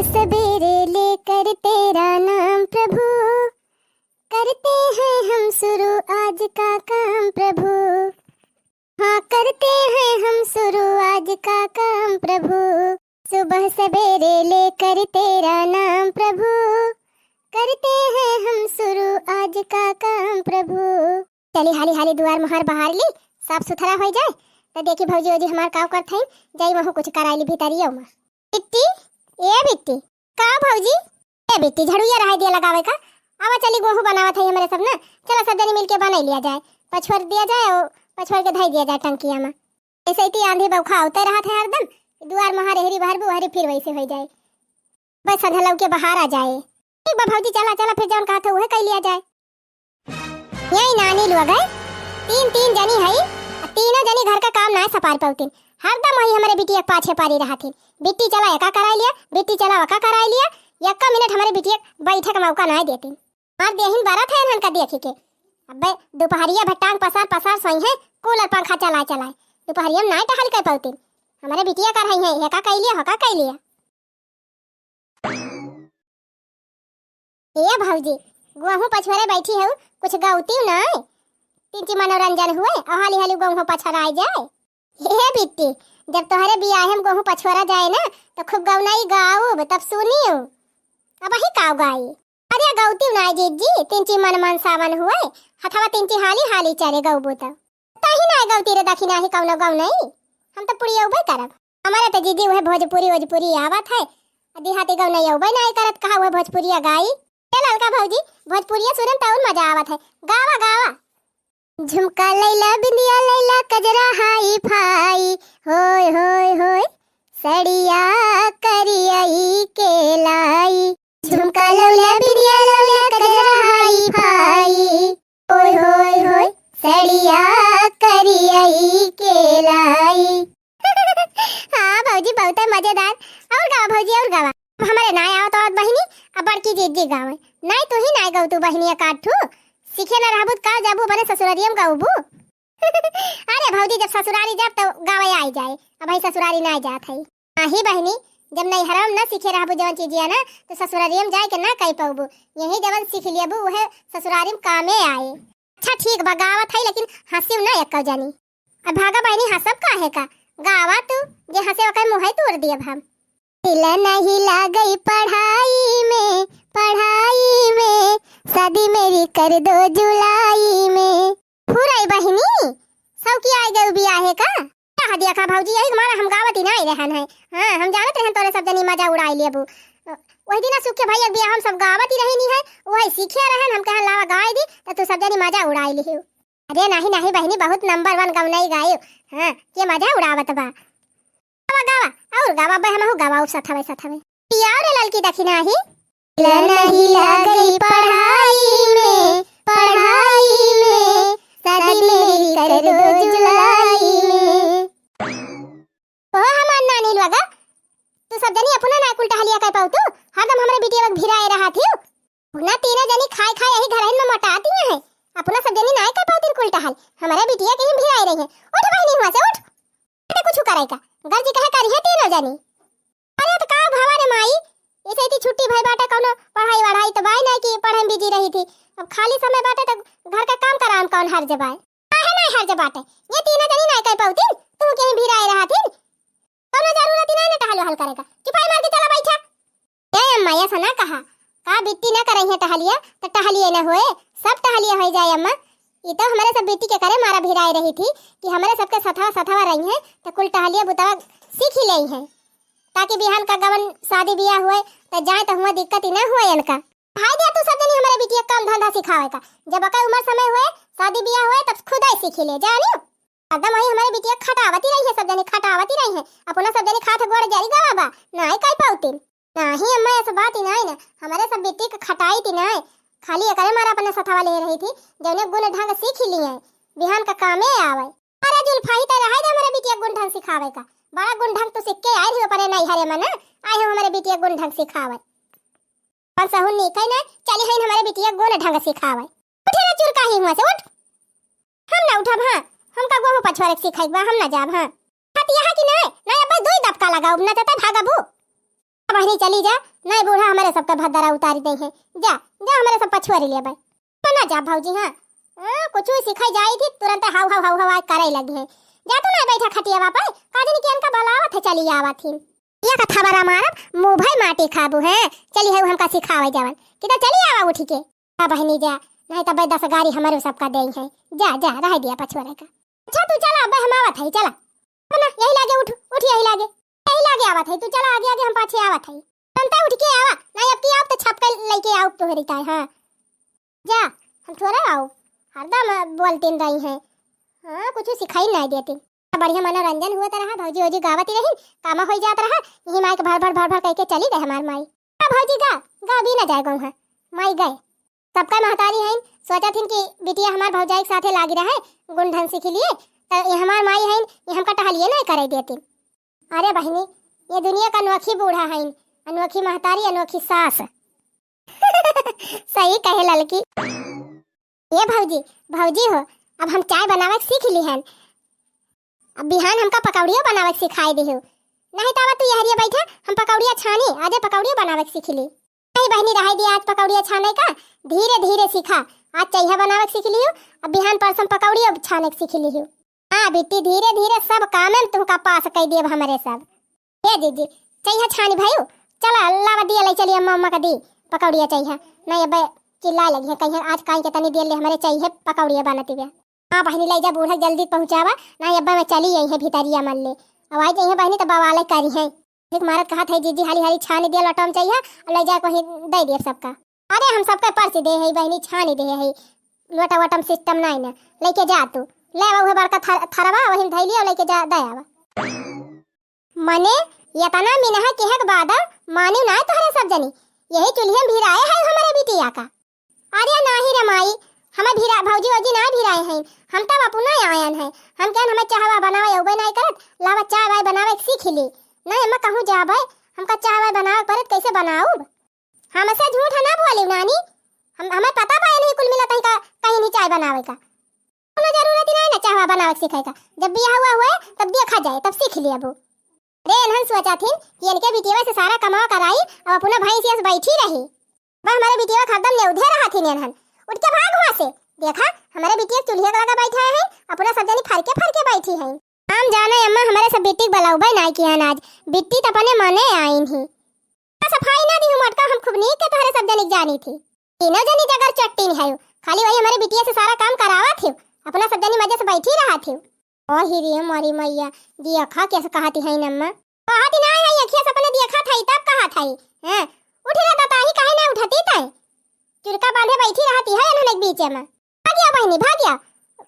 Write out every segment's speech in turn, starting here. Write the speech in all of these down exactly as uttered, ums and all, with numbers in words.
सवेरे लेकर तेरा नाम प्रभु, करते हैं हम शुरू आज का काम प्रभु। हाँ, करते हैं हम शुरू आज का काम प्रभु, सुबह सवेरे लेकर तेरा नाम प्रभु, करते हैं हम शुरू आज का काम प्रभु। चली हाली हाली दुआर मोहार बहार ली, साफ सुथरा होइ जाए। त देखी भौजी ओजी हमार काव करत हईन, जाई वहू कुछ कराई ली भीतरियो मा। बिट्टी, ए बिट्टी। का भौजी? ए बिट्टी, झड़ुइया रहाई दिया लगावे का, आवा चली गोहूँ बनावत है हमरे सब ना, चला सब जनी मिलके बनाई लिया जाए, पछोर दिया जाए और पछोर के धई दिया जाए टंकिया मा। ऐसे ही आंधी बौखा होते रहत है हरदम, दुआर मोहार एहरी बहरबू ओहरी फिर वैसे होइ जाए, बस संझलऊ के बहार आ जाए। ठीक बा भौजी, चला चला, फिर जौन कहत है उहे कई लिया जाए। यही नानी लोग है, तीन तीन जनी है, तीनों जनी घर का काम नाय सपार पौतीन। हरदम वही हमरे बिटिया के पाछे पारी रहथिन, बिट्टी चला एका कराई लिया, बिट्टी चला वका कराई लिया। यक्का मिनट हमरे बिटिया के बैठे का मौका नाय देतीन। हमार देहिन बरत है इन्हन का देखी के। अबे दुपहरिया भर टांग पसार पसार सोई है, कूलर पंखा चलाए चलाए। दुपहरिया में नाय टहल कर पौतीन। हमरे बिटिया कर है, एका कई लिया, होका कई लिया। ए भौजी, गोहूँ पछोरे बैठी हऊ, कुछ गौती नाय? तिनची मनोरंजन हुए, और हाली हाली गोहूँ पछोराई जाए। ए बिट्टी, जब तोहरे बियाहे में गोहूँ पछोरा जाए ना, तो खूब गौनाई गाउब, तब सुनियो। अबही काव गाई? अरे गौती नाय जीजी, तिनची मन मन सावन हुए, हथवा तिनची हाली हाली चरे गौबू तब। तही नाय गौती रे दखिनाही कौनो गौनई, हम तो पुड़ियौबे करब। हमारे तो जीजी उहे भोजपुरी ओजपुरी आवत है, देहाती गौनई अउबे नाय करत, कहा उहे भोजपुरिया गाई। ए ललका भौजी, भोजपुरिया सुने में तो और मजा आवत है, गावा गावा। झुमका लैला, बिंदिया लैला, कजरा हाई फाई, होय होय होय, सड़िया करियई के लाई। झुमका लौला, बिंदिया लौला, कजरा हाई फाई, ओय होय होय, सड़िया करियई के लाई। हाँ भौजी, बहुत है मजेदार। और गावा भौजी, और गावा। अब हमरे नाय आवत आवत बहिनी, अब बड़की जीजी गावे। नाय तू ही नाय गौतू बहिनी, एकाध ठू सीखे न रहबू त का जाबू बने ससुररियम गौबू? अरे भौजी, जब ससुरारी जाब तब गावे आई जाए, अब भाई ससुरारी नाय जात है। नाही बहिनी, जब नैहरवा में न सीखे रहबू जवन चीजिया ना, तो ससुरारियम जाए के ना कह पौबू। यही जवन सीख लेबू उहे ससुरारी में कामे आए। अच्छा ठीक बा, गावत है लेकिन हंसियो ना एक्को जनी। अब भागा बहिनी, हंसब काहे का? गावा तू, जे हंसे ओकर मुंह ही तोड़ दियब हम। दिल नहीं लागई पढ़ाई में, पढ़ाई में, शादी मेरी कर दो जुलाई में। फुरई बहिनी, सौकी आइ गयू बियाहे का? कहा दिया का भौजी, यही मारा हम गावत ही नाय रहन है। हाँ, हम जानत रहन तोरे सब जनी मजा उड़ाई लेबू। वही दिना सुख के भैया के बियाह हम सब गावत ही रहनी है, वही सीखे रहन, हम कहन लावा गाय दी, त तू सब जनी मजा उड़ाई लिहू। अरे नाही नाही बहिनी, बहुत नंबर वन गवनई गायू। हाँ, के मजा उड़ावत बा। गावा, गावा, और गावा, बे हमहू गावा, उप सथवे, सथवे। पिया रे ललकी दखिनाही। दिल नहीं लागई पढ़ाई में, पढ़ाई में, शादी मेरी कर दो जुलाई में। ओ हमार नानी लोगा, तू सब जनी अपना ना कुल टहलिया कर पाऊ तू, हरदम हमरे बिटिया के भिराए रहा थी। अपना तीनों जनी खाए खाए यही घरहिन में मोटाती हैं, अपना सब जनी ना कर पाऊ तीन कुल टहल, हमरे बिटिया के ही भिराए रही हैं। उठ बहिनी हुआ से उठ। बेटे कुछ करे का, गलती कहे करी है तीनों जनी। अरे त का भवा रे माई, ऐसे ही छुट्टी भई बाटे, कौनो पढ़ाई वढ़ाई त बाई नहीं कि पढ़े में बिजी रही थी। अब खाली समय बाटे त घर का काम करान कौन हर्ज बाय? काहे नहीं हर्ज बाटे? ये तीनों जनी नहीं कर पाउती, तू कहीं भिराए रहा थी। कौनो जरूरत ही नहीं ना टहल वहल करे का। चुपाई मार के चला बैठा। ए अम्मा, ऐसा ना कहा। का बिट्टी ना करई है टहलिया, त टहलिए ना होए, सब टहलिया होई जाए अम्मा। ई तो हमरे सब बिट्टी के करे मारा भिराए रही थी कि हमरे सबके सथवा सथवा रही है, त कुल टहलिया बुतवा सीख ही लेई है, ताकि बिहान का गवन शादी बियाह हुए, त जाए त हुआ दिक्कत ही ना हुए इनका। भाई दिया तू सब जनी हमरे बिटिया काम धंधा सिखावे का, जब ओकर उम्र समय हुए, शादी बियाह हुए, तब खुद ही सीखी ले, जानी। एकदम वही हमरे बिटिया खटावती रही है, सब जनी खटावती रही है, अपना सब जनी खात गोड़ जरी गवा बा, ना ही कई पाउतीन। नाही अम्मा, ऐसा बात ही नाही ना, हमरे सब बिट्टी के खटाई थी नाही, खाली एकरे मारा अपने सथवा ले रही थी, जौने गुण ढंग सीख ही लिए, बिहान का कामे आवे। अरे जुल्फा ही तो रहे दे हमरे बिटिया गुण ढंग सिखावे का, बड़ा गुण ढंग तो सीख के आए रही अपने नैहरे में ना, आए हो हमरे बिटिया गुण ढंग सिखावे। अपन सहून नीक है ना, चली है हमरे बिटिया गुण ढंग सिखावे। उठे ना चुरका ही हुआ से उठ। हम ना उठब, हाँ, हमका गोहूँ पछवारे के सिखाई बा, हम ना जाब, हाँ। हतिया है कि नहीं, नहीं अब दुई दबका लगाओ, ना जते भागबू। बहिनी चली जा, नहीं बूढ़ा हमरे सबके भद्दरा उतारी देइहैं। जा, जा हमरे सब पछुआरी लेबै। ना जा भौजी, हाँ। हाँ, कुछ सिखाई जाई थी, तुरंत हाउ हाउ हाउ हाउ करे लगी हैं। जा तू ना बैठा खटिया पे, का जानी के इनका बुलावत है, चली आवत ही। ये का थबरा मारब, मुँह भई माटी खाबू हैं। चली है हमका सिखावे जवन, कि तो चली आवा उठी के। हाँ बहिनी जा, नहीं तब दस गारी हमरे सबका देइहैं। जा, जा, रह दिया पछुआरे का। अच्छा तू चला, अबे हम आवत है, चला। ना, यही लागे उठ, उठ यही लागे। यही लागे आवत है, तू चला आगे आगे, हम पाछे आवत है। तुरंते उठ के आवा, नहीं अब की आउब तो छपके लेके आउब तोहरी ताई, हाँ। जा, हम थोड़े आउब, हरदम बोलतीन रही हैं। हाँ, कुछ सिखाई नहीं देतीन। बढ़िया मनोरंजन हुआ रहा, भौजी वौजी गावत ही रही, कामा होई जात रहा, यही माई के भर भर भर भर कह के चली गए हमार माई। अब भौजी गा, गा भी ना जाए गौहाँ, माई गए। सबका महतारी हईन, सोचत हिन कि बिटिया हमार भौजाई के साथे लागी रहे, गुण ढंग सीखी लिए, त ये हमार माई हईन, ये हमका टहलिए नहीं करे देतीन। अरे बहिनी, ये दुनिया का अनोखी बूढ़ा हईन, अनोखी महतारी, अनोखी सास। सही कहे ललकी। ए भौजी, भौजी हो, अब हम चाय बनावे के सीख लिहन। अब बिहान हमका पकौड़ियो बनावे के सिखाई दिहु। नहीं तो अब तू यहरिया बैठा, हम पकौड़िया छानी, आजे पकौड़ियो बनावे के सीख ली। नहीं बहिनी, रहे दिया आज पकौड़िया छाने का, धीरे धीरे सीखा। आज चैहा बनावे के सीख लिहु, अब बिहान परसों पकौड़ियो छाने के सीख लिहु। हाँ बिट्टी, धीरे धीरे सब काम में तुमका पास कई देब हमरे सब। ए जीजी, चैहा छानी भयू, चला लावा दिया ले चली अम्मा, अम्मा का दी पकौड़िया चैहा। नहीं अब्बे चिल्लाए लगी है, कहीं आज काई के तनी देर ले हमरे चैहे पकौड़िया बनती बे। हाँ बहिनी, ले जा बूढ़ा जल्दी पहुँचावा, नहीं अब्बे मैं चली आई है भीतरिया मन ले। अब आई जइहे बहिनी तो बवाले करी है। एक मारत कहत है जीजी हाली हाली छानी दिया लोटा में चैहा, और ले जा कहीं दे दिया सबका। अरे हम सबके परसी दे है बहिनी, छानी दे है, लोटा वोटा में सिस्टम नहीं ना, लेके जा तू, ले आवा उहे बड़का थर-, थरवा वही में धई लिया, लेके जा दे आवा। मने, इतना मिनहा केहे के बाद मानिउ नाय तोहरे सब जनी, यही चुल्हिया में भिराए है हमरे बिटिया का। अरे नाही रे माई, हमें भिरा, भौजी वौजी नाय भिराए हैं, हम तब अपना आयन है, हम कहन हमें चाहवा बनावे अउबे नाय करत, लावा चाय वाय बनावे के सीख ली। नहीं अम्मा कहूँ जाबे, हमका चाय वाय बनावे के परत, कैसे बनाउब? हमसे झूठ ना बोलिउ नानी, हम, हमें पता बा नहीं कुल मिला तहीं का, कहीं नहीं चाय बनावे का। कोनो जरूरत ही नहीं ना चाहवा बनावे के सीखे का। जब बियाह हुआ हुए, तब देखा जाए, तब सीख लिया बू। अरे, इन्हन सोचा थिन कि इनके बिटिया से सारा कमावा कराई, अब अपना भैंसिया से बैठी रही। बा हमारे बिटिया के हरदम नेउधे रहा थिन इन्हन। उठ के भाग हुआ से। देखा, हमारे बिटिया चूल्हे के लगा बैठा है, अपना सब जनी फरके फरके बैठी हैं। हम जाने अम्मा, हमारे सब बिट्टी के बलौबे नाई किया आज। बिट्टी त अपने मने आइन ही। सफाई ना दिहु मोटका, हम खूब नीक के तोहरे सब जनी के जानी थी। तीनों जनी जगर चट्टीन है, खाली वही हमारे बिटिया से सारा काम करावा थी, अपना सब जनी मजे से बैठी रहा थी। ओ ही रे मोरी मैया, दियखा कैसे कहती है नम्मा? कहती ना है, अखिया से अपने दियखा था, तब कहा था। हैं? उठ रहा बताही, काहे ना उठती तय? चुरका बांधे बैठी रहती है इन्होंने एक बीचे में। भागिया बहिनी, भागिया,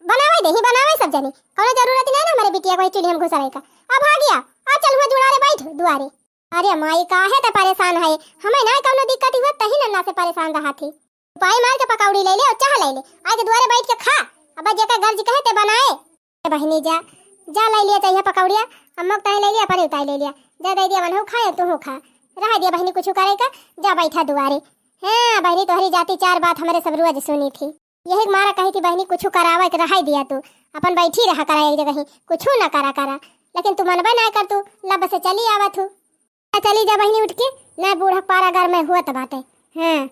बनावे देही, बनावे सब जनी, कोनो जरूरत नहीं ना हमारे बिटिया को ही चूल्हे में घुसा रहेगा। अब भागिया, आ चल हुआ जुड़ारे बैठ दुआरे। अरे माई, काहे ते परेशान है? हमें ना कौनो दिक्कत हुआ, तही नन्ना से परेशान रहा थी। उपाय मार के पकौड़ी ले ले और चाह ले ले, आज दुआरे बैठ के खा। अब जेकर गर्ज कहे ते बनाए। ए बहिनी जा, जा ले लिया चाहिए पकौड़िया, अम्मा के ताई ले लिया, अपने उताई ले लिया। जा दे दिया, मनहु खाए, तू खा। रह दिया बहिनी कुछ करे का, जा बैठा दुआरे। हाँ बहिनी, तोहरी जाति चार बात हमरे सब रोज सुनी थी। यही मारा कही थी बहिनी, कुछ करावे के रहाई दिया तू, अपन बैठी रहा करा एक जगह ही, कुछ ना करा करा, लेकिन तू मनबे ना कर, तू लब से चली आवा थू। आ चली जा बहिनी उठ के, ना बूढ़ा पारा घर में हुआ त बाटे। हाँ।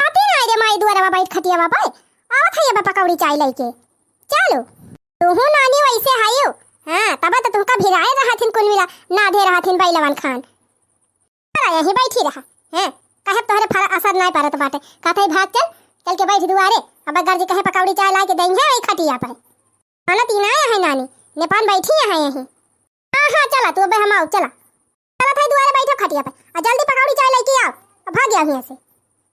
आती ना रे माई दुआरवा बैठ खटियावा पे, आवत है अब पकौड़ी चाय लेके। चलो। तू हूँ नानी वैसे हायो। हाँ, तब तो तुमका भिराए रहा थिन कुल मिला, ना दे रहा थिन बैलवन खान। चला यहीं बैठी रहा। हैं? कहे तोहरे फर असर नाय परत बाटे। कहत है, "भाग चल, चल के बैठ दुआरे। अब गर्ज कहे पकौड़ी चाय लाए के देंगे वही खटिया पे।" "हाँ, ना तीन आया है नानी, नेपान बैठी है यहीं।" "हाँ, हाँ, चला तू, अबे हम आओ, चला।" "चला भाई दुआरे बैठो खटिया पे, और जल्दी पकौड़ी चाय लेके आओ, अब भाग गया हियाँ से।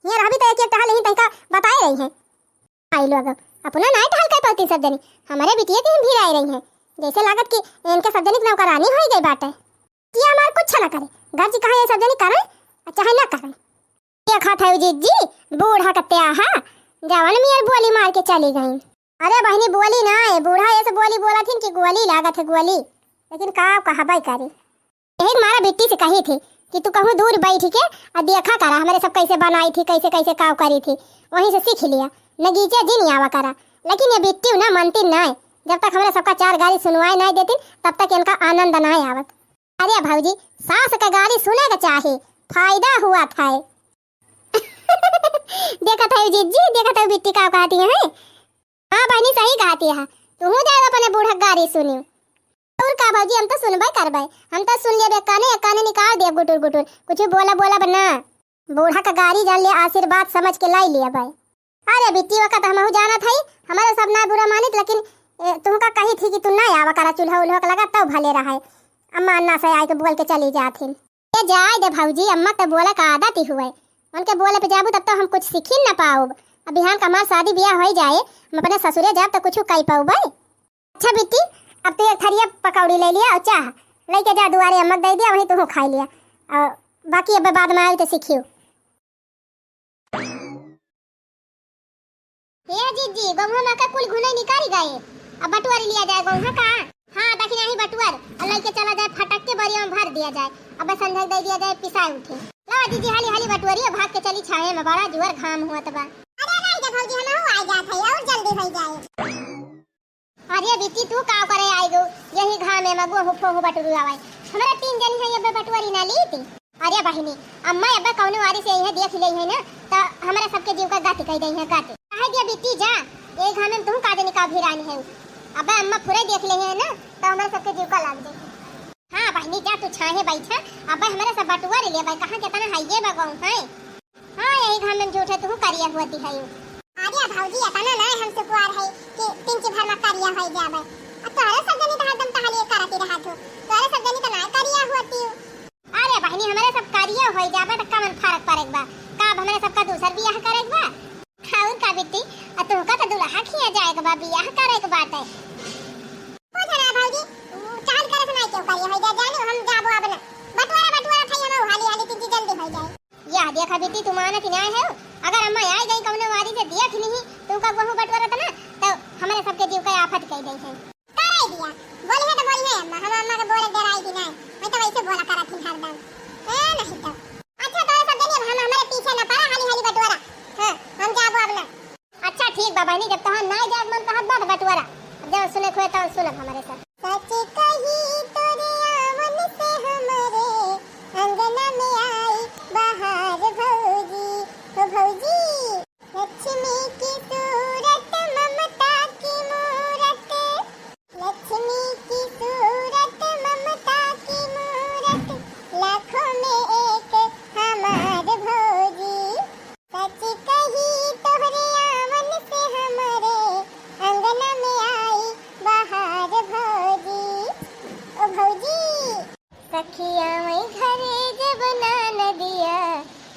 हियाँ रहबी तो एक एक टहल यहीं तनिका बताए रही हैं।" आई लोग, अपना नाय टहल कर पड़ती सब जनी, हमारे बिटिया के ही भिराए रही हैं। जैसे लागत कि इनके सब जनी की नौकरानी हो गई बाटे। ये हमार कुछ ना करे, घर जी कहाँ ये सब जनी करे, और चाहे ना करे। ये खात है जीजी, बूढ़ा कत्ते आहा, जवन मियर बोली मार के चली गई। अरे बहिनी, बोली ना है, बूढ़ा ऐसे बोली बोला थिन कि गोली लागत है, गोली। लेकिन का कहबे करी। यही मारा बिट्टी से कही थी कि तू कहूँ दूर बैठ के आ देखा करा, हमारे सब कैसे बनाई थी, कैसे कैसे काव करी थी, वहीं से सीख लिया, नगीचे जिन आवा करा। लेकिन ये बिट्टी ना मनती ना है, जब तक हमारे सबका चार गाली सुनवाए ना देती, तब तक इनका आनंद ना आवत। अरे भौजी, सास के गारी सुने के चाही, फायदा हुआ था। देखत है जिज्जी, देखत है बिट्टी का कहती है। हाँ बहिनी, सही कहती है, तू जाए अपने बूढ़ा गारी सुनी। और का भौजी, हम तो सुनबे करबे, हम तो सुन लेबे, काने काने निकाल देब गुटुर गुटुर, कुछ बोला बोला बना। बूढ़ा का गारी जान ले, आशीर्वाद समझ के लाई लिया भाई। अरे बिट्टी, वका तो हमहू जानत हई, हमरे सब ना बुरा मानित, लेकिन ए, तुमका कही थी कि तू ना आवा करा, चूल्हा उल्हा के लगा तब भले रहे। अम्मा अन्ना से आए के बोल के चली जात हिन। ए जाए दे भौजी, अम्मा के बोले का आदत ही हुए, उनके बोले पे जाबू तब तो हम कुछ सीखी न पाउब। अब बिहान का हमार शादी ब्याह हो जाए, हम अपने ससुरे जाब तो कुछ कह पाउबे। अच्छा बिट्टी, अब तू एक थरिया पकौड़ी ले लिया और चाह लेके जा दुआरे, अम्मा के दे दिया, वहीं तू खा लिया, और बाकी अब बाद में आई तो सीखियो। ए जिज्जी, गहुआ में का कुल घुनई निकाल गए, अब बटुअर लिया जाए गहुआ का। हाँ, दखिना ही बटुअर, और लेके चला जाए फटक के बोरिया में भर दिया जाए, अब संझा दे दिया जाए पिसाए उठे। लावा जिज्जी, हाली हाली बटुअरी, भाग के चली छाहे में, बड़ा जुअर घाम हुआ तबा। अरे नहीं दे भौजी, हम आ जात है और जल्दी हो जाए। अरे बिट्टी, तू का करे आई गो यही घामे में गोहूं फोहूं बटुरु आवाई? हमरा तीन जनी है, अबे बटुअरी ना ली थी। अरे बहिनी, अम्मा अबे कौनो वारी से यही देख ले है ना, तो हमरा सबके जीव का गाती कह दे है, गाती। कहे दिया बिट्टी जा, यही घामे में तू का जनी का भिरानी है। अबे अम्मा फुरे देख ले है ना, तो हमरा सबके जीव का लाग जाए। हाँ बहिनी, जा तू छाहे बैठा, अबे हमरा सब बटुअर ले भाई, कहाँ केतना हाइये बा गहूं है। हाँ, यही घाम में झूठे तू करिया हुआ दिखाई। अरे भौजी, इतना ना हम सुकुआर है कि पिंच भर में करिया हो जाबे। अब तोहरे सब जनी तो हरदम टहलिए करती रहत हो, तोहरे सब जनी तो ना करिया होती हो। अरे बहिनी, हमरे सब करिया हो जाबे तो कमन फर्क पड़े बा? का अब हमरे सबका दूसर बियाह करे बा? और का बिट्टी, आ तुमका तो दुल्हा खिया जाए के बा, बियाह करे के बाटे। कुछ ना भौजी, टहल करे से नहीं क्यों करिया हो जा, जानो हम जाबो अब ना। बटवारा बटवारा खाई हम हाली हाली, किंची जल्दी हो जाए। या देखा बिट्टी, तू मानत ही नाय है। अगर अम्मा आई गई कौनो वारी से देख ली तुमका गोहूं बटोरत ना, तो हमरे सबके जीव का आफत कह दे है। कराई दिया, बोली है तो बोली है अम्मा, हम अम्मा के बोले डराई भी नाय, मैं तो वैसे बोला करत ही हरदम। ए नहीं तो। अच्छा तो सब जनी अब हम हमारे पीछे ना पड़ा, हाली हाली बटोरा। हाँ, हम जाबो अब ना। अच्छा ठीक बा बहिनी, जब तोहार नाय जाए मन कहत बा तो बटुआरा, अब जब सुने खोए तब सुनब हमरे सब। सच कही तोरे आवन से हमरे अंगना में आई बहार भौजी, हो भौजी। लक्ष्मी की सूरत ममता की मूरत, लक्ष्मी की सूरत ममता की मूरत, लाखों में एक हमार भौजी। सच कही तोहरे आवन से हमरे अंगना में आई बहार भौजी, ओ भौजी। सखिया मई घरे जब ना नदिया,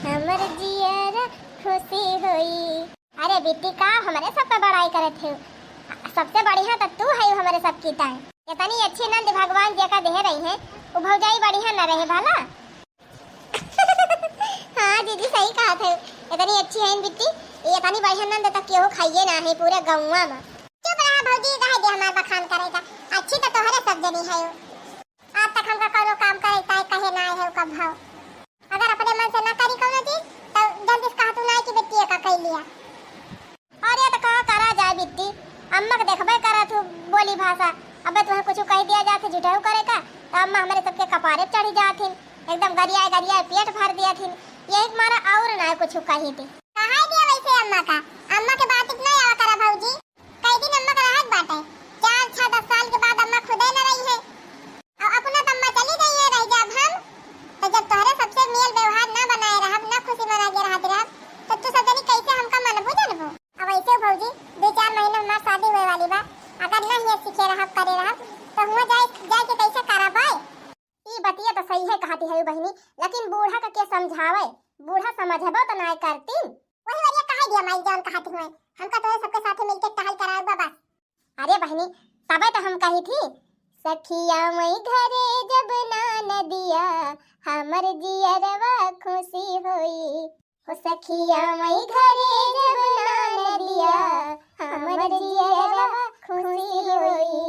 हमर जियरा खुशी होई। अरे बिट्टी, का हमरे सबका बड़ाई करत है? सबसे बढ़िया तो तू है हमरे सबकी ताई। इतनी अच्छी नंद भगवान जेका देह रही है, वो भौजाई बढ़िया न रहे भला। हाँ जीजी, सही कहत है, इतनी अच्छी है बिट्टी, ये इतनी बढ़िया नंद तक केहू खाइए ना है पूरे गौवा में। चुप रहा भौजी, काहे दे हमार बखान करेगा, अच्छी तो तोहरे सब जनी है। आज तक हमका कौनो काम करे ताई कहे ना आए है कब भाव। अगर अपने मन से ना करी कौनो चीज, तो जल्दी से कहा तू ना कि बिट्टी का कह लिया। अरे तो का करा जाए बिट्टी, अम्मा के देखबे करा तू बोली भाषा। अबे तुम्हें कुछ कह दिया जात है झूठहू करे का, तो अम्मा हमरे सबके कपारे पे चढ़ी जात हिन, एकदम गरियाए गरियाए पेट भर दिया थिन। यही के मारा और ना कुछ कही थी। कहा दिया वैसे अम्मा का, अम्मा के बात इतना आवा करा भौजी। कई दिन अम्मा का रहत बाटे, चार, छह, दस साल के बाद अम्मा खुदे न रही है। अब अपना तो अम्मा चली गई है, रह जाब हम। तो जब तोहरे सबसे मेल व्यवहार ना बनाए रहब, ना खुशी मना के रहत रहब, तो तू सब जनी कैसे हमका मनबू जनबू? अब ऐसे भौजी, दो चार महीना हमार शादी हुए वाली बा, अगर ना हिया सीखे रहब, करे रहब, तो हुआ जाए, जाए के कैसे करब आए? ई बतिया तो सही है कहती है बहिनी, लेकिन बूढ़ा का के समझावे, बूढ़ा समझबो तो नाय करतीन। वही वरिया कहे दिया माई जौन कहती हुए, हमका तोरे सबके साथे मिलके टहल करावे बा बस। अरे बहिनी, तबे तो हम कही थी, सखिया मई घरे जब ना नदिया, हमर जियरवा खुशी होई। ओ सखिया मई घरे जब ना नदिया, हमर जियरवा खुशी होई।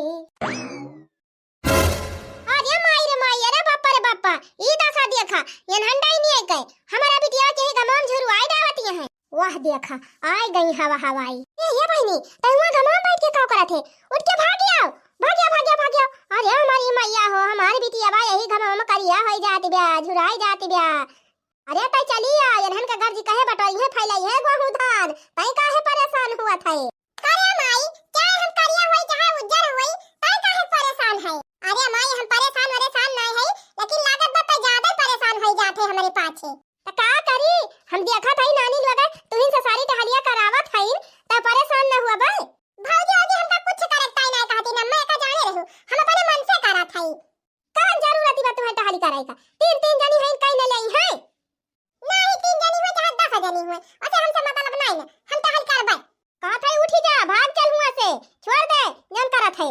अरे माई रे माई, अरे बापा रे बापा, ई दशा देखा, यन हंडाई नहीं है कहे, हमारा बिटिया के ही गमाम झुरवाई डावत यहाँ है। वाह देखा, आय गई हवा हवाई। ए, ये बहिनी, तै हुआ गमाम बैठ के का करत है? उठ के भाग आओ, भाग आओ, भाग आओ, भाग आओ। अरे हमारी मैया हो, हमारी बिटिया बा यही घमवा में करिया होई जात ब्या, झुराई जात ब्या। अरे तै चली आ, एनहन के गर्जी कहे बटोरी है, फैलाई है गोहूं धान, तै काहे परेशान हुआ थे? अरे माई, चाहे हम करिया होई, चाहे उज्जर होई, तै काहे परेशान है? अरे माई, हम परेशान वरेशान नाय है, लेकिन लागत बा तै ज्यादा परेशान होई जात है हमरे पाछे। त का करी, हम देखत हई नानी लोग तुहिन से सारी टहलिया करावत हईन, त परेशान न हुआ बे। भौजी, भौजी, हमका कुछ करे के ताई नाय कहती ना, मैं का जाने रहू, हम अपने मन से करत हई। कौन जरूरत बा तुम्हें टहली करे का? तीन, तीन जनी हईन, कई न लेई है। नाही, तीन जनी हुए चाहे दस जनी हुए, ओसे हमसे मतलब नाय ना, हम टहल करबे। कहत है उठी जा, भाग चल हुआ से, छोड़ दे, जन करत है।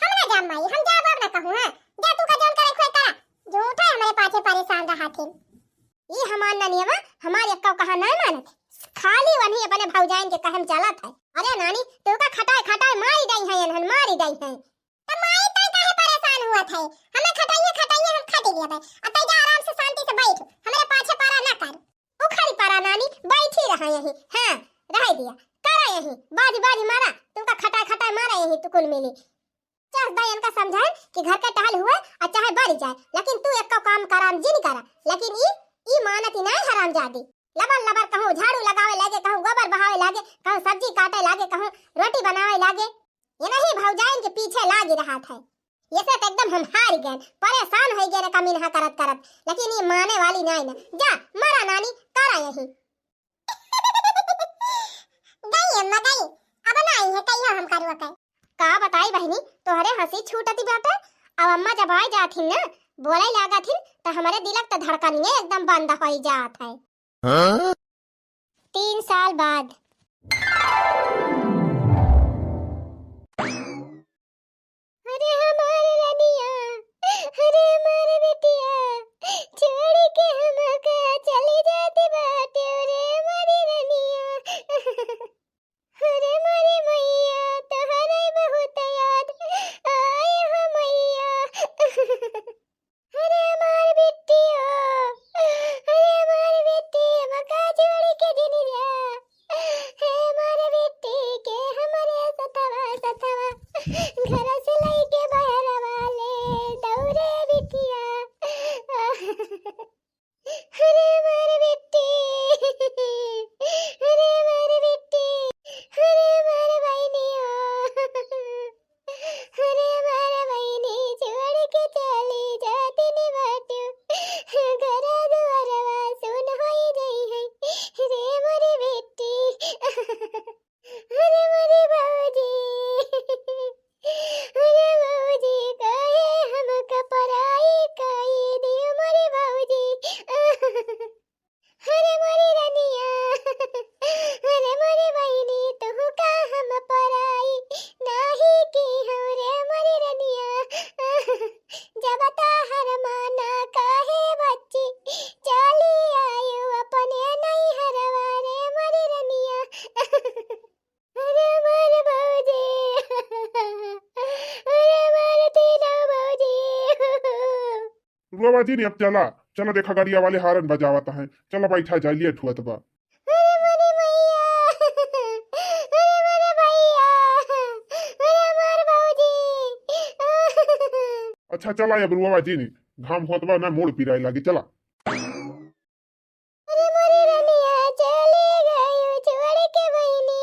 हम ना जाम माई, हम जाब अब ना कहूँ, हाँ? जा तू का जौन करे खोए करा। झूठे हमरे पाछे परेशान रहा थिन। ई हमार ननियवा हमार एक्को कहा नाय मानत। खाली वन्ही अपने भौजाइन के कहे में चलत है। अरे नानी, तू का खटाए खटाए मारी दई है, एनहन मारी दई है। त माई तै काहे परेशान हुआ थे? हमें खटाइए खटाइए हम खटी लेबे। अब तै जा आराम से शांति से बैठ, हमरे पाछे परा ना कर। उखड़ी परा नानी, बैठी रहा यही। हाँ, रह दिया, करा यही, बाजी बाजी मारा, तुमका खटाए खटाए मारा यही तू कुल मिली। चाह दाई इनका समझाए कि घर के टहल हुए और चाहे बरी जाए, लेकिन तू एक्को काम कराम जिन करा। लेकिन ई, ई मानती नाय हरामजादी। लबर लबर कहूँ झाड़ू लगावे लागे, कहूँ गोबर बहावे लागे, कहूँ सब्जी काटे लागे, कहूँ रोटी बनावे लागे। ये नहीं भौजाइन के पीछे लागी रहा थे। ये से तो एकदम हम हार गए, परेशान हो गए ना कमीनहा करत करत। लेकिन ये माने वाली नाय ना। जा, मरा नानी, करा यही। गई अम्मा गई, अब ना आई है, कहियो हम करुआ के। का बताई बहिनी, तोहरे हँसी छूटती बाटे। अब अम्मा जब आए जाथिन ना, बोले लागथिन, त हमरे दिलक त धड़कनिए एकदम बंद होई जात है। हाँ? तीन साल बाद। अरे हमार रनिया, अरे हमार बिटिया, छोड़ के हमका चली जात बाटे रे मोरी रनिया। अरे मोरी मैया, तोहरे बहुत याद आए हो मैया। अरे हमार बिट्टी हो, अरे हमार बिट्टी, हमका छोड़ के जिन जा। हे हमार बिट्टी के हमरे सथवा सथवा, घर से लइके बहरवा ले दौरे बिटिया। अरे हमार बिट्टी, अरे हमार बिट्टी, अरे हमार बहिनी हो। अरे हमार बहिनी छोड़ के चली जातिन बाटू, घर दुआरवा सुन होई जाई है रे मोरी बिट्टी। अरे मोरी भौजी, अरे भौजी, काहे हमका पराई कई दियो मोरी भौजी। अरे मोरी रनिया, अरे मोरी बहिनी, तुहका हम पराई नाही की हूँ रे मोरी रनिया। जब तोहर माना काहे बच्ची, चली आयु अपने नैहरवा रे मोरी रनिया। अरे मोर भौजी, अरे मोर तीनों भौजी। रुआ बाजी ने, अब चला, चला देखा गाड़िया वाले हारन बजावत हैं, चला बैठा जाए, लेट हुआ बा। अरे मोरी मैया, अरे मोरे भैया, अरे मोर भौजी। अच्छा चला, अब रुआ बाजी ने, घाम होत बा ना, मूड़ पिराए लागी, चला। अरे मोरी रनिया चली गई छोड़ के बहिनी।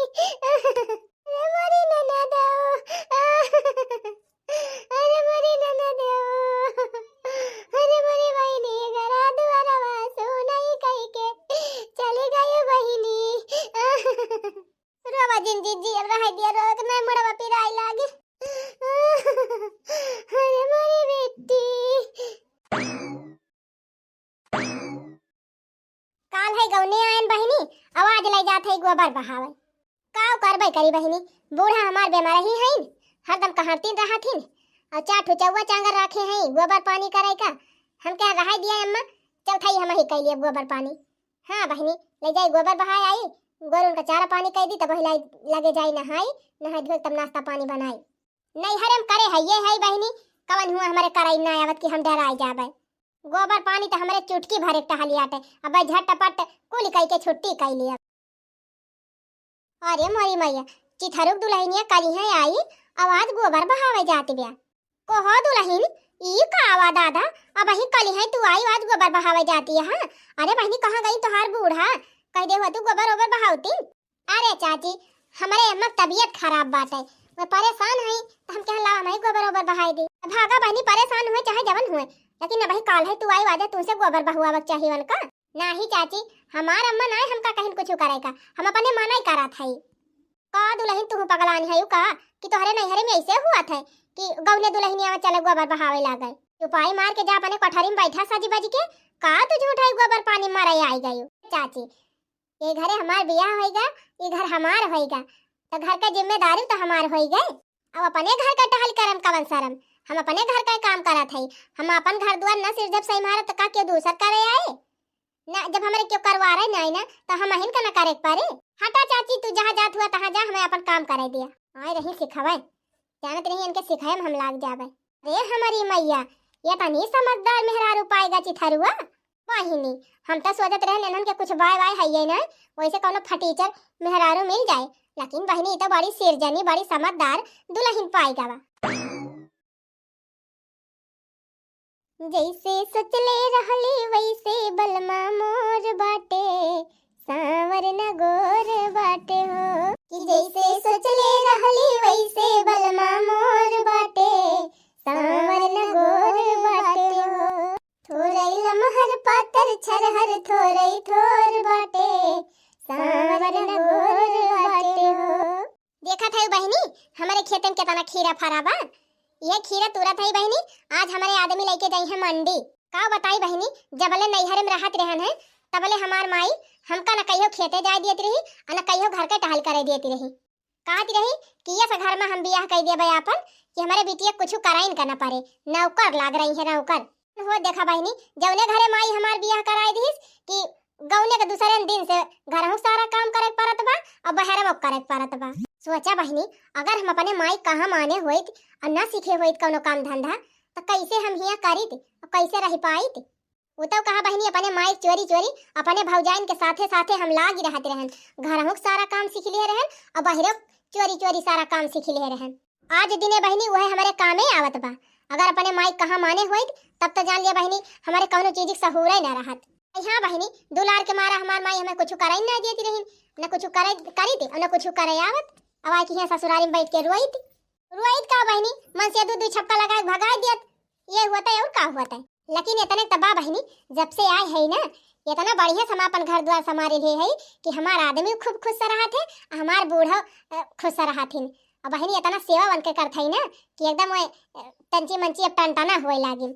अरे मोरी ननदो। अरे मोरी ननदो। अरे मोरी बहिनी, घरा दुआरवा सुनई कई के चली गई बहिनी। रोवा जिन जिज्जी, अब रह दिया, रोक नहीं मुड़वा पिराई लागी। अरे मोरी बेटी। काल है गौने आयन बहिनी, आवाज लई जात है गोबर बहावे। काव करबे करी बहिनी, बूढ़ा हमार बेमार ही हईन, हरदम कहरतीन रहत हिन, और चार ठो चौवा चांगर रखे हैं गोबर पानी करे का। हम कह रहा दिया अम्मा, चौथाई हम ही कैलिए गोबर पानी। हाँ बहिनी, ले जाई गोबर बहाए आई, गोरुन का चारा पानी कई दी, तब वही लाई लगे जाई नहाई, नहाई धोई तब नाश्ता पानी बनाई। नैहरे में करे है ये है बहिनी, कवन हुआ हमरे कराई ना आवत कि हम डराई जाबे। गोबर पानी तो हमरे चुटकी भरे के टहलियाटे, अब झटपट कुल कई के छुट्टी कई लिया। अरे मोरी मैया, चिथरुक दुल्हनिया कलिहे आई, आवाज गोबर बहावे जात ब्या। कहो दुलहिन, ई का आवा दादा, अबहीं कलिहैं तू आइउ, आज गोबर बहावै जातिउ, हाँ? अरे बहिनी, कहाँ गई तोहार बूढ़ा? कहि देउ तू गोबर ओबर बहावतिन। अरे चाची, हमरे अम्मा क तबियत खराब बाटै, वह परेसान हई, त हम कहेन लावा हमहीं गोबर ओबर बहाइ दी। भागा बहिनी, परेसान हुए चाहे जवन हुए, लेकिन अबहीं काल्है तू आइउ, आज तुहसे गोबर बहवावै क चाही उनका। नाहीं चाची, हमार अम्मा नाहीं हमका कहिन कुछु करै का, हम अपने मनै करत हई। का दुलहिन, तुहू पगलान हइउ का कि तोहरे नैहरे में अइसे हुअत है कि गौने दुलहिनिया में चले गोबर बहावै लागै? चुपाई मार के जा अपने कोठरी में बैठा सजि बजि के, का तू झूठै गोबर पानी मारै आइ गइउ? चाची, ये घरे हमार बियाह होइगा, ये घर हमार होइगा, त घर कै जिम्मेदारी त हमार होइगै। अब अपने घर कै टहल करम कवन सरम, हम अपने घर कै काम करत हई, हम अपन घर दुआर न सिरजब सही मारत त का केहू दूसर करै आई? ना, जब हमरे केहू करवारै नाहीं ना, त हमहिन का ना करै क परी? हटा चाची, तू जहाँ जात हुआ तहाँ जा, हमें अपन काम करै दिया। आए रही सिखावै, जानत रही इनके सिखाए में हम लाग जाबै। अरे हमरी मैया, ये तनी समझदार मेहरारू पाइगा चिथरुआ। बहिनी, हम त सोचत रहन इन्हन के कुछ बाय वाय हइये ना, वैसे कौनो फटीचर मेहरारू मिल जाए, लेकिन बहिनी, ई त बड़ी सिरजनी, बड़ी समझदार दुलहिन पाइगा बा। जैसे सोचले रहली वैसे बलमा मोर बाटे, सांवर न गोर बाटे हो। कि जैसे सोचले रहली वैसे बलमा मोर बाटे, सांवर न गोर बाटे हो। थोरै लमहर पातर छरहर थोरै थोर बाटे, सांवर न गोर बाटे हो। देखत हई बहिनी, हमरे खेतन केतना खीरा फरा बा। ये खीरा तुरत हई बहिनी, आज हमरे आदमी लइके जइहैं मंडी। का बताई बहिनी, जबले नैहरे में रहत रहन है, तबले हमार माई हमका न कहियो खेते जाए दियत रही, अउर न कहियो घर के टहल करे दियत रही। कहत रही कि ये से घर में हम बियाह कइ देबै आपन, कि हमरे बिटिया कुछु करइन का न परे, नौकर लाग रही है, नौकर। हो देखा बहिनी, जौने घरे माई हमार बियाह कराइ दिहिस कि गौने के दूसरे दिन से घरहूँ सारा काम करे के परत बा अउर बहरवो करे के परत बा। सोचा बहिनी, अगर हम अपने माई कहाँ माने होइत अउर न सीखे होइत कौनो काम धंधा, त कैसे हम हियाँ करित अउर कैसे रहि पाइत? उ तो कहा बहिनी, अपने माई चोरी चोरी अपने भौजाइन के साथे साथे हम लागी रहत रहन, घरहूँ के सारा काम सीख लिए रहन अउर बहरे चोरी चोरी सारा काम सीख लिए रहन। आज दिने बहिनी उहे हमरे कामे आवत बा। अगर अपने माई कहाँ माने होइत, तब तो जान लिया बहिनी, हमरे कौनो चीज के सहूरे ना रहत। अरे हाँ बहिनी, दुलार के मारा हमार माई हमें कुछ करे ना देती रही, न कुछ करे करी थी और न कुछ करे आवत। अब आए कि यहाँ ससुरारी में बैठ के रोइत। रोइत का बहिनी, मन से दू दू छपका लगा के भगाई दियत। ये हुआ था और का हुआ था? लेकिन इतने तबा बहिनी, जब से आए है ना, इतना बढ़िया से हम अपन घर द्वार संभारे ले है कि हमार आदमी खूब खुश से रहत है, हमार बूढ़ा, अ, खुश से रहत हिन। अब बहिनी इतना सेवा उनके करत है ना कि एकदम वो, अ, तंची मंची अब टनटना होए लागिन।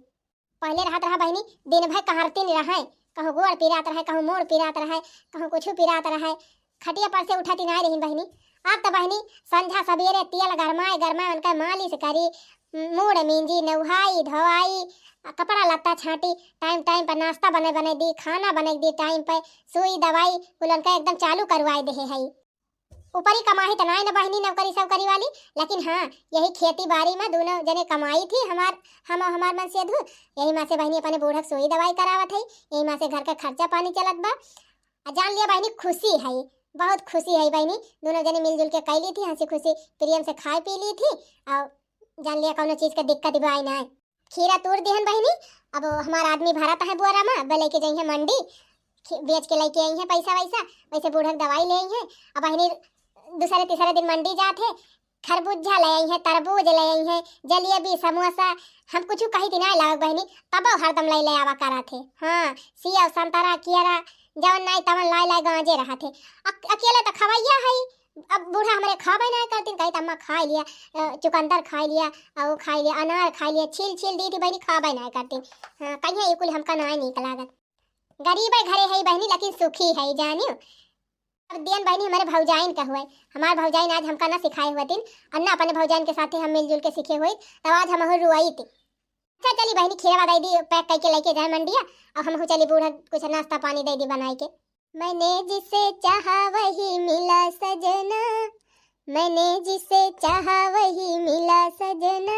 पहले रहत रहा बहिनी, दिन भर कहरतिन रहे, कहूँ गोड़ पिरात रहे, कहूँ मूड़ पिरात रहे, कहूँ कुछ पिरात रहे, खटिया पर से उठत ही नाय रही बहिनी। अब तो बहिनी संझा सबेरे तेल गरमाए गरमाए उनका मालिश करी, मूड़ मींजी, नहाई धोआई, कपड़ा लत्ता छाटी, टाइम टाइम पर नाश्ता बने बने दी, खाना बने दी टाइम पर, सुई दवाई कुल उनका एकदम चालू करवाए देहे है। ऊपरी कमाई तो नाय न बहिनी नौकरी सौकरी वाली, लेकिन हाँ, यही खेती बारी में दोनों जने कमाई थी हमार, हम और हमार मनसेधु, यही में से बहिनी अपने बूढ़क सुई दवाई करावत है, यही में से घर का खर्चा पानी चलत बा। आ जान लिया बहिनी, खुशी है, बहुत खुशी है बहिनी, दोनों जने मिलजुल के कैली थी, हंसी खुशी प्रेम से खाए पी ली थी, और जान लिया कौनो चीज का दिक्कत भी आई ना। खीरा तूर दिहन बहिनी, अब हमार आदमी भरत है बोरा में, अब लेके जइहैं मंडी, खी-, बेच के लेके अइहैं पैसा वैसा, वैसे बूढ़क दवाई ले अइहैं। अब बहिनी दूसरे तीसरे दिन मंडी जात है, खरबूजा ले अइहैं, तरबूज ले अइहैं, जलेबी, समोसा, हम कुछ कही थी ना लावे बहिनी, तब हरदम लाई ले आवा करत है। हाँ, सेव, संतरा, केरा, जवन नाई तवन लाई लाई गांजे रहत है। अक-, अकेले तो खवैया है, अब बूढ़ा हमरे खाबे नाय करतीन, कही त अम्मा खाई लिया, अ, चुकंदर खाई लिया, अ, वो खाई लिया, अनार खाई लिया, छील छील दी थी बहिनी, खाबे नाय करतीन। हाँ, कहिए ये कुल हमका नाय नीक लागत। गरीबे घरे है बहिनी, लेकिन सुखी है जानियो। अब दियन बहिनी हमारे भौजाइन का हुए, हमार भौजाइन आज हमका ना सिखाए हुए दिन, और ना अपने भौजाइन के साथे हम मिलजुल के सीखे हुए, तब आज हम रोई थी। अच्छा चली बहिनी, खीरवा दे दी, पैक करके लेके जाए मंडिया, और हम चली बूढ़ा कुछ नाश्ता पानी दे दी बनाए के। मैंने जिसे चाहा वही मिला सजना, मैंने जिसे चाहा वही मिला सजना,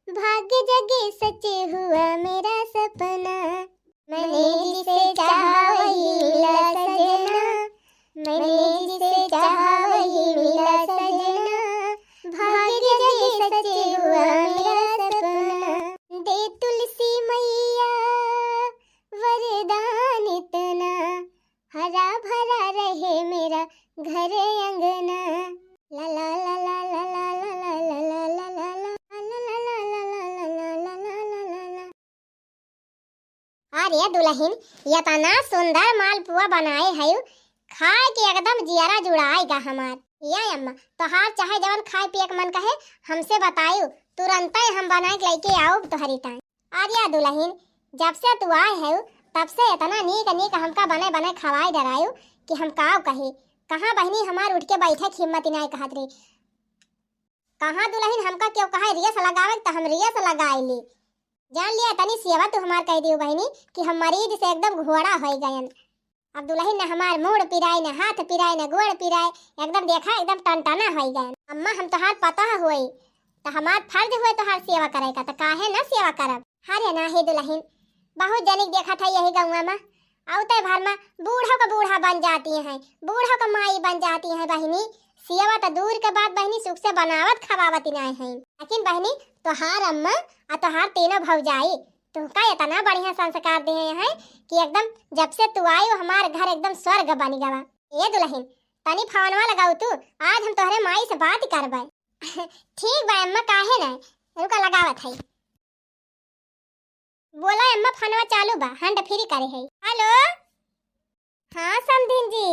भाग्य जगे सच हुआ मेरा सपना। मैंने जिसे चाहा वही मिला सजना, मैंने जिसे चाहा वही मिला सजना, भाग्य जगे सच हुआ मेरा सपना। अरे दुलहिन, एतना सुंदर मालपुआ बनाए हयू, खाए के एकदम जियरा जुड़ाए गा हमार। ए अम्मा, तोहार चाहे जवन खाए पिए के मन कहे, हमसे बतायू, तुरंतै हम बनाए के लइके आउब तोहरी ताईं। अरे दुलहिन, जब से तू आए हयू, तब से एतना नीक नीक हमका बने बने खवाए डरायू कि हम काव कही। कहाँ बहिनी हमार उठ के बैठे के हिम्मत नाय कहत रही। कहाँ दुलहिन, हमका केहू कहे रेस लगावे त हम रेस लगाए ली। जान लिया, एतनी सेवा तू हमार कइ दियू बहिनी कि हम मरीज से एकदम घोड़ा होइ गयन। अब दुलहिन न हमार मूड़ पिराए, न हाथ पिराए, न गोड़ पिराए, एकदम देखा एकदम टनटना होइ गयन। अम्मा, हम तोहार पतोह होई त हमार फर्ज होए तोहार सेवा करे का, त काहे न सेवा करब? अरे नाही दुलहिन, बहुत जनिक देखत है यही गौवा में, अउते भर में बूढ़ो का बूढ़ा बन जाती हैं, बूढ़ो का माई बन जाती हैं बहिनी। सेवा त दूर के बात बहिनी, सुख से बनावत खवावत नाय हैं। लेकिन बहिनी, तोहार अम्मा अ तोहार तीनों भौजाई तुहका एतना बढ़िया संस्कार दिहे हैं कि एकदम जब से तू आयू हमार घर एकदम स्वर्ग बन गवा। ए दुलहिन, तनी फोनवा लगाऊ तू, आज हम तोहरे माई से बात करबे। ठीक बा अम्मा, काहे ना, रुका लगावत है। बोला अम्मा, फोनवा चालू बा, hand free करे है। हेलो, हाँ समधिन जी,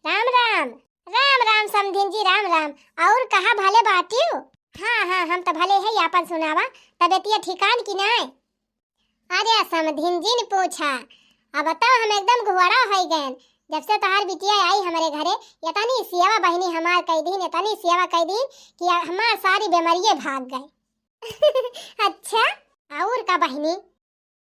राम राम। राम राम समधिन जी, राम राम। और कहा, भले बाटियो? हाँ हाँ, हम त भले है, आपन सुनावा, तबियतिया ठिकान की नाय? अरे समधिन जी न पूछा, अब तो हम एकदम घोड़ा होइ गयन। जब से तोहार बिटिया आई हमरे घरे, एतनी सेवा बहिनी हमार कइ दीन, एतनी सेवा कइ दीन कि हमार सारी बेमारिये भाग गए। अच्छा, और का बहिनी?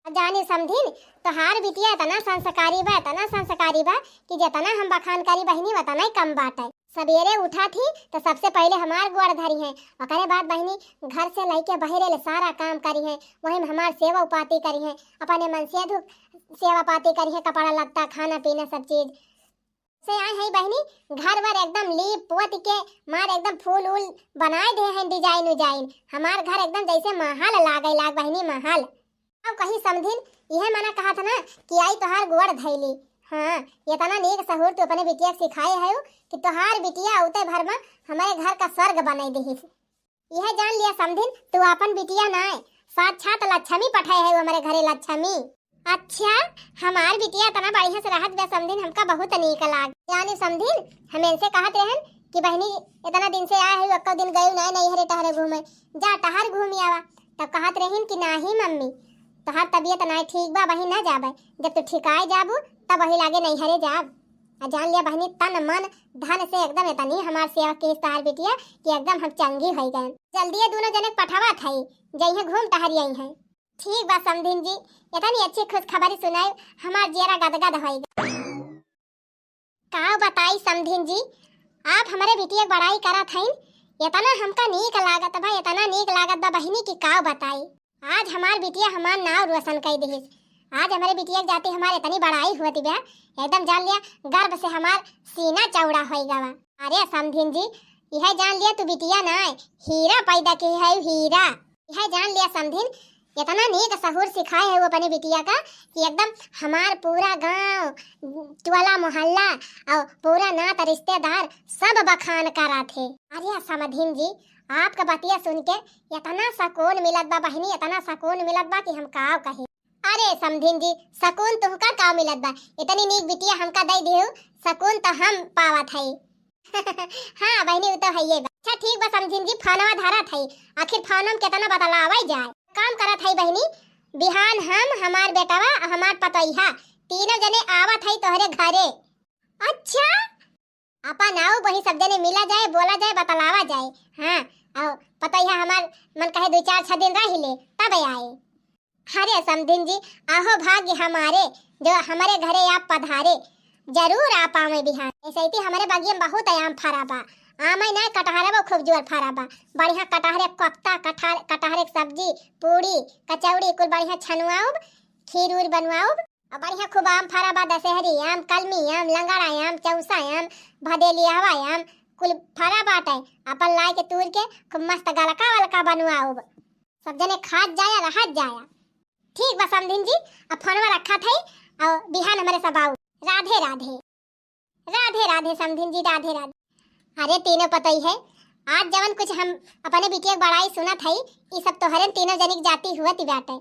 जाने समधिन, तोहार बिटिया एतना संस्कारी बा, एतना संस्कारी बा कि जेतना हम बखान करी बहिनी, ओतना ही कम बाटे। सबेरे उठा थी त सबसे पहिले हमार गोड़ धरी हैं, ओकरे बाद बहिनी घर से लइके बहरे ले सारा काम करी हैं, वही में हमार सेवा उपाती करी हैं, अपने मन से धुक सेवा पाती करी हैं, कपड़ा लत्ता, खाना पीना, सब चीज। से आए हैं बहिनी, घर वर एकदम लीप पोत के मार एकदम फूल उल बनाए दे हैं, design उजाइन। हमार घर एकदम जैसे महल लागे लाग बहिनी, महल। अब कहीं समधिन, इहे मना कहा था ना कि आई तोहार गोड़ धैली। हाँ, एतना नीक सहूर तू अपने बिटिया के सिखाए है कि तोहार बिटिया अउते भर में हमारे घर का स्वर्ग बनाई देहिस। इहे जान लिया समधिन, तू आपन बिटिया नाय, साक्षात लक्ष्मी पठाए है हमरे घरे, लक्ष्मी। अच्छा, हमार बिटिया एतना बढ़िया से रहत बा समधिन, हमका बहुत नीक लाग। जाने समधिन, हम इनसे कहत रहन कि बहिनी एतना दिन से आए है, एको दिन गई नाय नैहरे टहरे घूमे, जा टहर घूम आवा। तब कहत रहिन कि नाही मम्मी, तोहार तबियत नाय ठीक बा, वही ना जाबे, जब तू ठिकाए जाबू तब वही लागे नैहरे जाब। आ जान लिया बहिनी, तन मन धन से एकदम एतनी हमार सेवा की तोहार बिटिया कि एकदम हम चंगी होइ गए। जल्दी ये दोनों जने पठावा थाई, जइहे घूम टहर आई हैं। ठीक बा समधिन जी, एतनी अच्छी खुशखबरी सुनाई, हमार जियरा गदगद होइ गए। का बताई समधिन जी, आप हमरे बिटिया के बड़ाई करत हईन, एतना हमका नीक लागत बा, एतना नीक लागत बा बहिनी कि का बताई। आज हमार बिटिया हमार नाव रोशन कई दिहिस। आज हमरे बिटिया के जाति हमार एतनी बड़ाई होत बा, एकदम जान लिया गर्व से हमार सीना चौड़ा होई गवा। अरे समधिन जी, यह जान लिया तू बिटिया ना है, हीरा पैदा की है, हीरा। यह जान लिया समधिन, एतना नीक सहूर सिखाए है वो अपने बिटिया का कि एकदम हमार पूरा गांव, टोला मोहल्ला और पूरा नात रिश्तेदार सब बखान करत है। अरे समधिन जी, आपका बतिया सुन के एतना सकून मिलत बा बहिनी, एतना सकून मिलत बा कि हम काव कही। अरे समधिन जी, सकून तुमका काव मिलत बा, एतनी नीक बिटिया हमका दई दिहु, सकून त हम पावत हई। हाँ बहिनी, उ तो हइये बा। अच्छा ठीक बा समधिन जी, फोनवा धरत हई, आखिर फोन में केतना बतलावल जाए। काम करत हई बहिनी, बिहान हम, हमार बेटवा और हमार पतोहिया तीनों जने आवत हई तोहरे घरे। अच्छा, आपन आऊ बही, सब जने मिला जाए, बोला जाए, बतलावा जाए। हाँ, और पतोहिया हमार मन कहे दो चार छह दिन रह ले, तब आए। अरे समधिन जी, आहो भाग्य हमारे, जो हमारे घरे आप पधारे। जरूर आप आवे बिहान। ऐसे ही हमारे बगिया में बहुत आम फरा बा। आम ही ना, कटहरे वो खूब जोर फरा बा। बढ़िया कटहरे कोफ्ता, कटहर, कटहरे के सब्जी, पूड़ी, कचौड़ी, कुल बढ़िया छनुआउब, खीर उर बनवाउब। और बढ़िया खूब आम फरा बा, दशहरी आम, कलमी आम, लंगड़ा आम, चौसा आम, भदेलियावा आम, कुल फरा बाटे। अपन लाए के तूर के खूब मस्त गलका वलका बनवाउब। सब जने खात जाया, रहत जाया। ठीक बा समधिन जी, अब फोनवा रखत हई और बिहान हमरे सब आऊ। राधे राधे। राधे राधे समधिन जी, राधे राधे। अरे तीनों पतोहिया, आज जवन कुछ हम अपने बिटिया के बड़ाई सुनत हई, ई सब तोहरे तीनों जनी के जाति हुआ ती बाटे।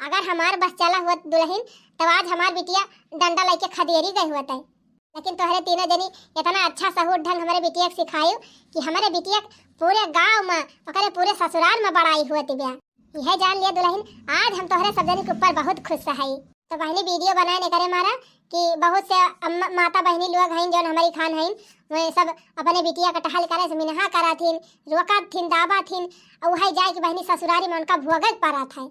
अगर हमार बस चला होत दुलहिन, तब आज हमार बिटिया डंडा लइके खदेरी गई होत है। लेकिन तोहरे तीनों जनी इतना अच्छा सहूर ढंग हमरे बिटिया के सिखायू कि हमरे बिटिया के पूरे गाँव में, ओकरे पूरे ससुराल में बड़ाई होत बिया। यह जान लिया दुलहिन, आज हम तोहरे सब जनी के ऊपर बहुत खुश हई। तो बहिनी, वीडियो बनाए ने करे मारा कि बहुत से अम्मा, माता बहिनी लोग हईन जौन हमरी खान हईन, वे सब अपने बिटिया के टहल करे से मिनहा करत हिन, रोकत हिन, दाबत हिन, और वही जाए कि बहिनी ससुरारी में उनका भोगे के पड़त है।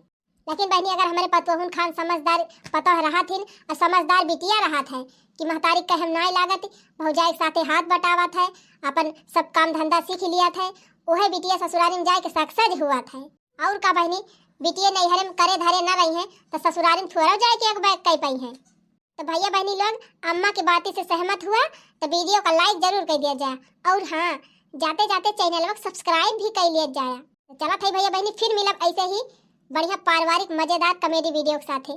लेकिन बहिनी, अगर हमरे पतोहुन खान समझदार पतोह रहत हिन और समझदार बिटिया रहत है कि महतारी कहे में नाई लागत, भौजाई के साथे हाथ बटावत है, अपन सब काम धंधा सीख लियत है, उहे बिटिया ससुरारी में जाए के सक्सेस हुआ था। और का बहिनी, बिटिया नैहरे में करे धरे न रही है तो ससुरारी में थोड़ा जाए के एक बैग कई पाई है। तो भैया बहिनी लोग, अम्मा की बाती से सहमत हुआ तो वीडियो का लाइक जरूर कर दिया जाए, और हाँ, जाते जाते चैनल को सब्सक्राइब भी कर लिया जाए। तो चला था भैया बहिनी, फिर मिलब ऐसे ही बढ़िया पारिवारिक मजेदार कॉमेडी वीडियो के साथे।